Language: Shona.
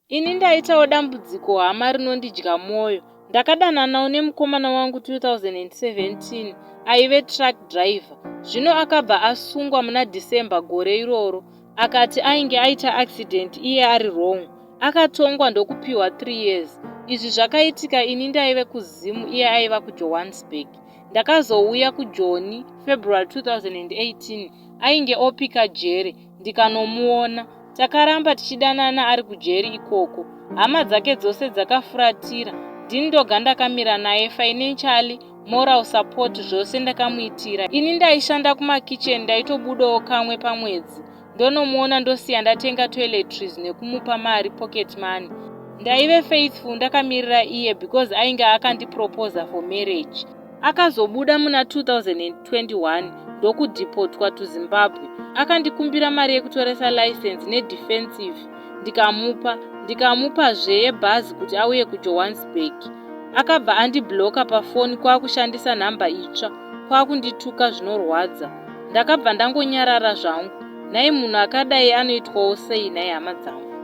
Ini ndaitawo dambudziko hama rinondidya mwoyo. Ndakadananawo nemukomana wangu 2017 aive truck driver. Zvino akabva asungwa muna December gore iroro akati ainge aita accident iye ari wrong. Akatongwa ndokupiwa 3 years. Izvi zvakaitika ini ndaive kuZim iye aiva kuJohannesburg. Ndakazouya kuJoni February 2018 ainge opika jere ndikanomuona. Takaramba tichidanana ari kujeri ikoko. Hama dzake dzose dzakafuratira. Ndini ndoga ndakamira naye financially, moral support zvose ndakamuitira. Ini ndaishanda kumakitchen ndaitobudawo kamwe pamwedzi ndonomuona ndosiya ndatenga toiletries nekumupa mari pocket money. Ndaive faithful ndakamirira iye because ainge akandiproposer for marriage. Akazobuda muna 2021 ndokudhipotwa to Zimbabwe. Akandikumbira mari yekutoresa license nedefensive ndikamupa, ndikamupazve yebhazi kuti auye kuJohannesburg. Akabva andibloka pafoni kwakushandisa nhamba itsva kwakundituka zvinorwadza. Ndakabva ndangonyarara zvangu. Nhai munhu akadai anoitwawo sei nhai hama dzangu?